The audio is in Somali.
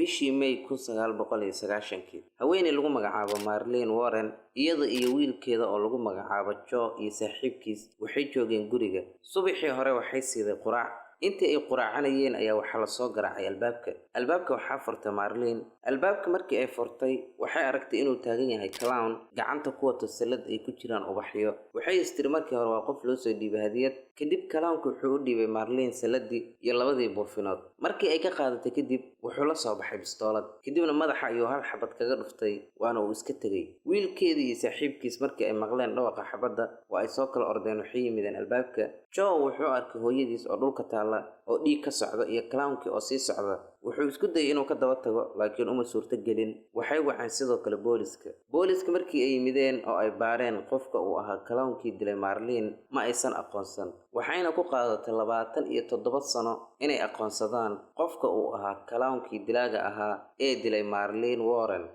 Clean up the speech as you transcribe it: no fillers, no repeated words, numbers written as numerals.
Bishii May 1990-kii, haweeney lagu magacaabo Marlene Warren, iyada iyo wiilkeeda oo lagu magacaabo Joe iyo saaxiibkiis, waxay joogeen guriga. Subaxii hore waxay siiday quraac. Intii ay quraacanayeen ayaa waxaa lasoo garaacay albaabka. Albaabka waxaa furtay Marlene. Albaabka markii ay furtay, waxay aragtay inuu taagan yahay clown gacanta ku wato sallad ay ku jiraan ubaxyo. Waxay istiri markii hore waa qof loo soo dhiibay hadiyad. Kadib clownku wuxuu u dhiibay Marlene salladii iyo labadii buufinood. Markii ay ka qaadatay kadib, wuxuu la soo baxay bistoolad, kadibna madaxa ayuu hal xabad kaga dhuftay, waana uu iska tegey. Wiilkeedii iyo saaxiibkiis markii ay maqleen dhawaqa xabadda, waa ay soo kala ordeen. Waxay yimideen albaabka. Joe wuxuu arkay hooyadiis oo dhulka taalla oo dhiig ka socda iyo clownkii oo sii socda. Wuxuu isku dayay inuu ka daba tago, laakiin uma suurto gelin. Waxay waceen sidoo kale booliska. Booliska markii ay yimideen oo ay baareen qofka uu ahaa clownkii dilay Marlene, ma aysan aqoonsan, waxayna ku qaadatay 27 sano inay aqoonsadaan qofka uu ahaa clownkii dilaaga ahaa ee dilay Marlene Warren.